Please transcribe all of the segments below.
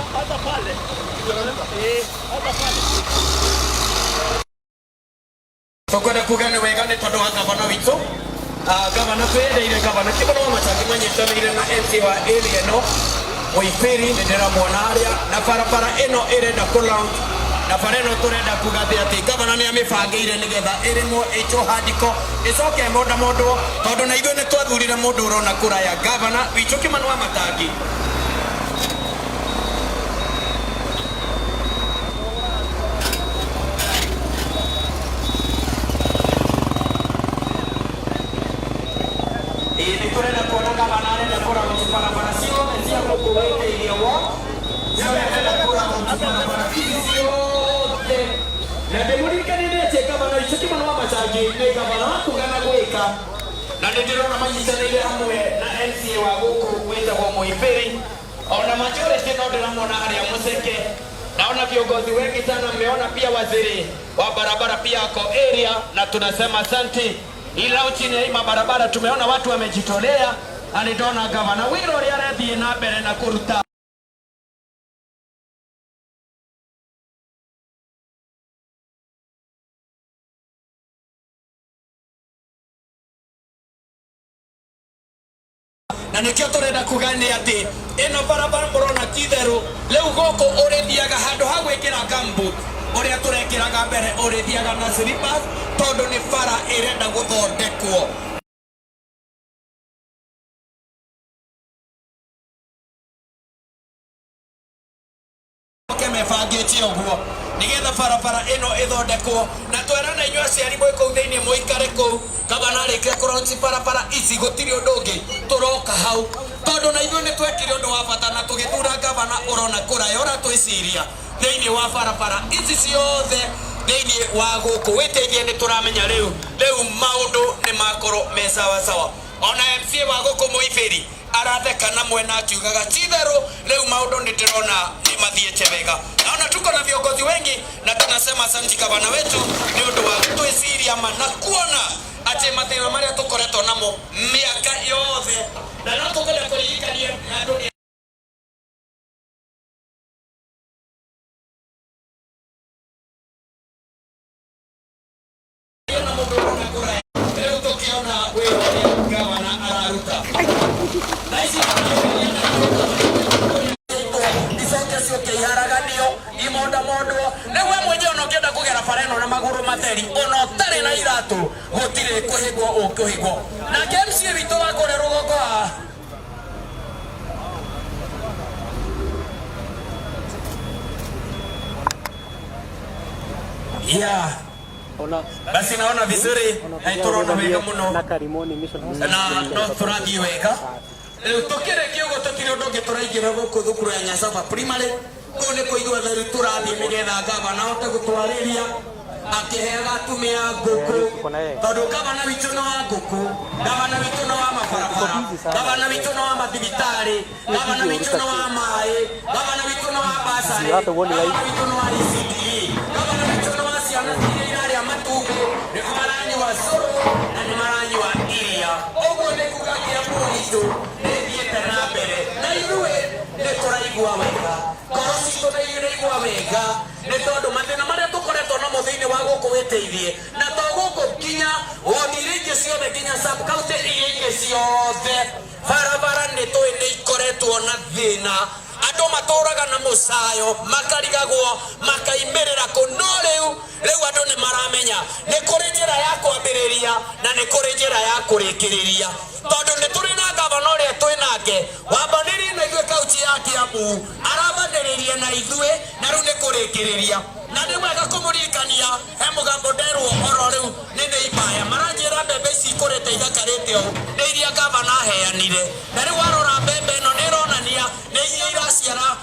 Hata pale. Eh, hata pale. Tukwenda kuga nĩ wega nĩ tondũ wa gavana witũ. Ah, gavana twendeire gavana Kĩmani wa Matangi manyitanĩire na MC wa area ĩno Mũibĩri, nĩ ndĩramuona harĩa na barabara ĩno ĩrenda kũ launch na bara ĩno tũrenda kuga atĩ atĩ gavana nĩ amĩbangĩire nĩgetha ĩrĩmwo ĩitwo handiko ĩcoke ĩmondamondwo tondũ na ithuĩ nĩ twathurire mũndũ ũrona kũraya gavana witũ Kĩmani wa Matangi. Ĩĩ nĩ tũrenda kuona gavana arenda kũraunch barabara ciothe cia gũkũ wĩtĩirio wo ciothe arenda kũraunch barabara ici ciothe na ndĩmũririkanie nĩ atĩ gavana witũ Kĩmani wa Matangi nĩ gavana wa kuga na gwĩka na nĩ ndĩrona manyitanĩire hamwe na MCA wa gũkũ wĩtagwo Mũibĩri ona majority no ndĩramwona harĩa Mũceke. Naona viongozi wengi sana, mmeona pia waziri wa barabara pia ako area, na tunasema asante. Ila chini ya hii mabarabara tumeona watu wamejitolea, na nĩndona gavana wĩra ũrĩa arathiĩ na mbere na kũruta. Na nĩkĩo tũrenda kuga nĩ atĩ ĩno barabara mũrona ti therũ rĩu gũkũ ũrĩthiaga handũ ha gwĩkĩra gumboot ũrĩa tũrekĩraga mbere ũrĩthiaga na slippers tondũ nĩ bara ĩrenda gũthondekwo. Oke mebangĩte ũguo nĩgetha barabara ĩno ĩthondekwo na twerana inyuĩ aciari mwĩ kũu thĩinĩ mũikare kũu gavana arĩkia kũronci barabara ici gũtirĩ ũndũ ũngĩ tũroka hau tondũ na ithuĩ nĩ twekire ũndũ wa bata na tũgĩthura gavana ũrona kũraya ũratwĩciria thĩinĩ wa barabara ici ciothe thĩinĩ wa gũkũ wĩteithie nĩ tũramenya rĩu rĩu maũndũ nĩ makorwo me sawasawa. Ona MCA wa gũkũ Mũibĩri aratheka na mwena akiugaga ti-itherũ rĩu maũndũ nĩ ndĩrona nĩ mathiĩte wega. Naona tuko na viongozi wengi na tunasema asanti gavana wetu nĩ ũndũ wa gũtwĩciria ma na kuona atĩ mathĩna marĩa tũkoretwo namo mĩaka yothe na no tũkwenda kũririkania andũ nĩ na mũndũ ũrona kũraya rĩu tũkĩona wĩra ũrĩa gavana araruta na ici icoke ciũke iharaganio imondamondwo rĩu we mwenyewe ona ũngĩenda kũgera bara ĩno na magũrũ matheri ona ũtarĩ na iratũ gũtirĩ kũhĩngwo ũkũhĩngwo. Nake MCA witũ wa kũrĩa rũgongo wa yeah. Basi naona vizuri na turona wega muno na Karimoni Mission na no tũrathiĩ wega rĩu tũkĩrĩkia ũguo tũtirĩ ũndũ ũngĩ tũraingĩra gũkũ thukuru ya Nyasaba Primary kũu nĩ kũigua theru tũrathiĩ nĩgetha gavana ahote gũtwarĩria akĩheaga atumia ngũkũ tondũ gavana witũ nĩ wa ngũkũ, gavana witũ nĩ wa mabarabara, gavana witũ nĩ wa mathibitarĩ, gavana witũ nĩ wa maĩ, gavana witũ nĩ wa basarĩ, Hata uone gavana live. witũ nĩ wa ECDE, gavana witũ nĩ wa ciana iria irarĩa matumbĩ, nĩ maranyua cũrũ na nĩ maranyua iria. Ũguo nĩ kuga Kĩambu gitũ nĩ ĩthiĩte na mbere na ithuĩ nĩ tũraigua wega, ngoro citũ nĩ iraigua wega nĩ tondũ mathĩna marĩa tũkoretwo namo thĩinĩ wa gũkũ wĩteithie na to gũkũ nginya wodi iria ingĩ ciothe nginya sub county iria ingĩ ciothe barabara nĩ tũĩ nĩ ikoretwo na thĩna andũ matũraga na mũcayo makarigagwo makaimĩrĩra kũ no rĩu rĩu andũ nĩ maramenya nĩ kũrĩ njĩra ya kwambĩrĩria na nĩ kũrĩ njĩra ya kũrĩkĩrĩria tondũ nĩ tũrĩ na gavana ũrĩa twĩ nake wambanĩrie na ithuĩ kaunti ya Kiambu arambanĩrĩria na ithuĩ na rĩu nĩ kũrĩkĩrĩria na nĩ wega kũmũririkania he mũgambo nderwo oro rĩu nĩ nĩ ibaya maranjĩra mbembe ici ikũrĩte ithakarĩte ũũ nĩ iria gavana aheanire na rĩu warora mbembe ĩno nĩ ĩronania nĩ iria iraciara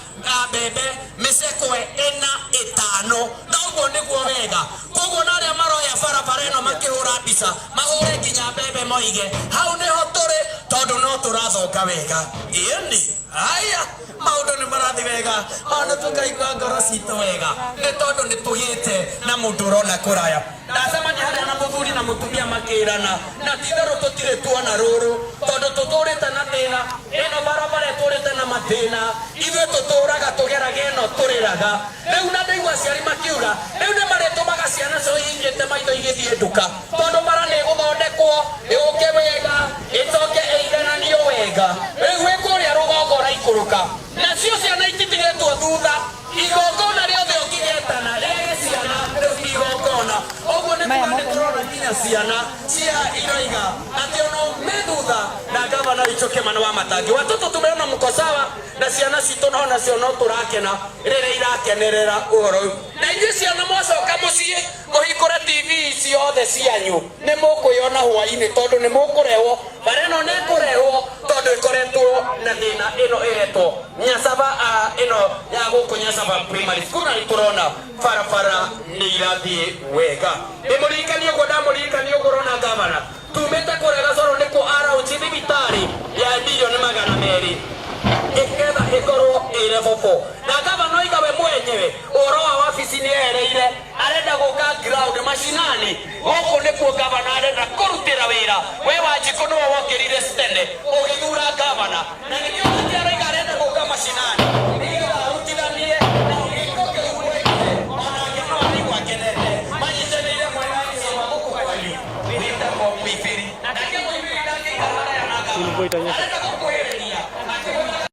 mbembe mĩcekwe ĩna ĩtano na ũguo nĩguo wega koguo na arĩa maroya barabara ĩno makĩhũra mbica mahũre nginya mbembe moige hau nĩho tũrĩ tondũ no tũrathonga wega ĩni haya maũndũ nĩ marathiĩ wega, ona tũkaigua ngoro citũ wega, nĩ tondũ nĩ tũgĩte na mũndũ ũrona kũraya. Ndacemania harĩa na mũthuri na mũtumia makĩrana, na ti-itherũ tũtirĩ tuona rũrũ, tondũ tũtũrĩte na thĩna, ĩno barabara ĩtũrĩte na mathĩna, ithuĩ tũtũraga tũgeraga ĩno tũrĩraga. Rĩu na ndaigua aciari makiuga, rĩu nĩ marĩtũmaga ciana ciao ihingĩte maitho igĩthiĩ nduka, tondũ bara nĩ ĩgũthondekwo, ĩũke wega, ĩcoke ĩigananio wega. Rĩu wĩ kũrĩa rũgongo ũraikũrũka, nacio ciana ititigĩtwo thutha, igongona rĩothe ũngĩgetana rĩage ciana rĩu ti igongona. Ũguo nĩ kuga nĩ tũrona nginya ciana cia iroiga atĩ ona me thutha na gavana witũ Kimani wa Matangi. Watoto tumeona mko sawa na ciana citũ onacio no tũrakena rĩrĩa irakenerera ũhoro ũyũ. Na inyuĩ ciana mwacoka mũciĩ mũhingũre TV ciothe cianyu nĩ mũkwĩona hwainĩ, tondũ nĩ mũkũrehwo bara ĩno nĩ ĩkũrehwo tondũ ĩkoretwo na thĩna ĩno ĩretwo Nyasaba, ĩno ya gũkũ Nyasaba Primary School, na nĩ tũrona barabara nĩ irathiĩ wega. Ndĩmũririkanie ũguo, ndamũririkania ũguo ũrona gavana tumĩte kũrĩa Gacoro nĩkuo araunji thibitarĩ ya milioni 200 ĩketha ĩkorwo ĩ level 4, na gavana oiga we mwenyewe ũhoro wa wabici nĩ ehereire, arenda gũka ground mashinani. Gũkũ nĩkuo gavana arenda kũrutĩra wĩra. We Wanjikũ nĩwe wokĩrire tene ũgĩthura gavana, na nĩkĩo atĩ araiga arenda gũka mashinani nĩgetha arutithanie na gĩko kĩu wekire, onake no araigua akenete manyitanĩire mwena wa gũkũ kwanyu wĩtagwo Mũibĩri, nake Mũibĩri ndangĩikara haraya na gavana, arenda gũkuhĩrĩria akĩhũthĩra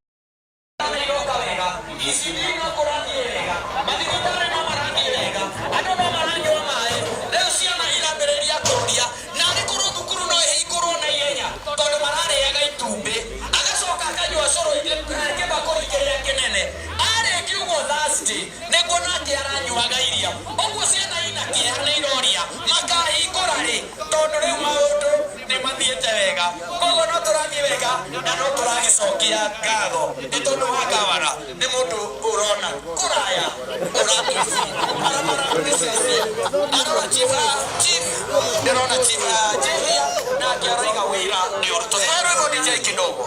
iroka wega, ECD no kũrathiĩ wega, mathibitarĩ no marathiĩ wega, andũ no maranyua maĩ. Rĩu ciana irambĩrĩria kũria narĩ korwo thukuru no ĩhingũrwo na ihenya, tondũ mararĩaga itumbĩ agacoka akanyua cũrũ kĩbakũri kĩrĩa kĩnene arĩkia ũguo Thursday nĩguo nake aranyuaga iria. Ũguo ciana ina kĩeha nĩ iroria makahingũra rĩ, tondũ rĩu maũndũ nĩ mathiĩte wega. Koguo no tũrathiĩ wega na no tũragĩcokia ngatho nĩ tondũ wa gavana, nĩ mũndũ ũrona kũraya, ũratwĩciria barabara nĩ ciacio. Arora chief, chief ndĩrona chief Jehia nake aroiga wĩra nĩ ũrutwo. He rwĩmbo DJ kidogo.